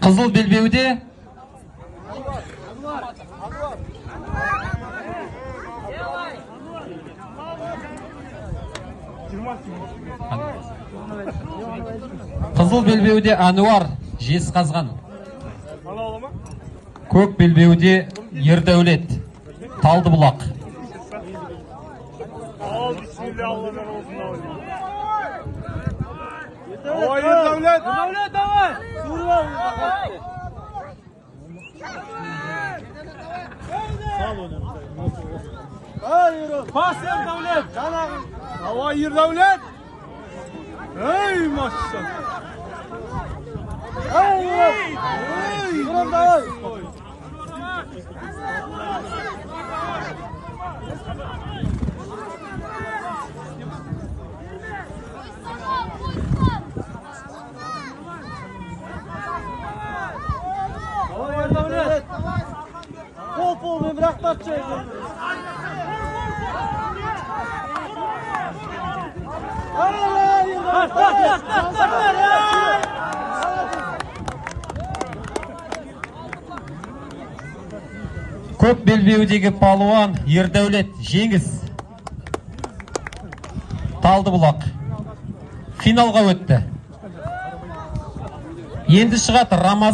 Қызыл белбеуде Қызыл белбеуде Әнуар Жезқазған. Көк белбеуде Ердәулет Талдыбұлақ. Al bismillah Allah'ın olsun abi. Давай Ердәулет! Ердәулет, давай! Pas Ердәулет! Давай Ердәулет! Ey maşallah! Ey! Ey! Давай! Давай, Ердәулет! Пол полмен бірақ тартшы. Тарт, тарт, тарт, тарт, тарт! Көк белбеудегі палуан Ердәулет Жеңіс Талдыбұлақ финалға өтті. Енді шығады Рамазан.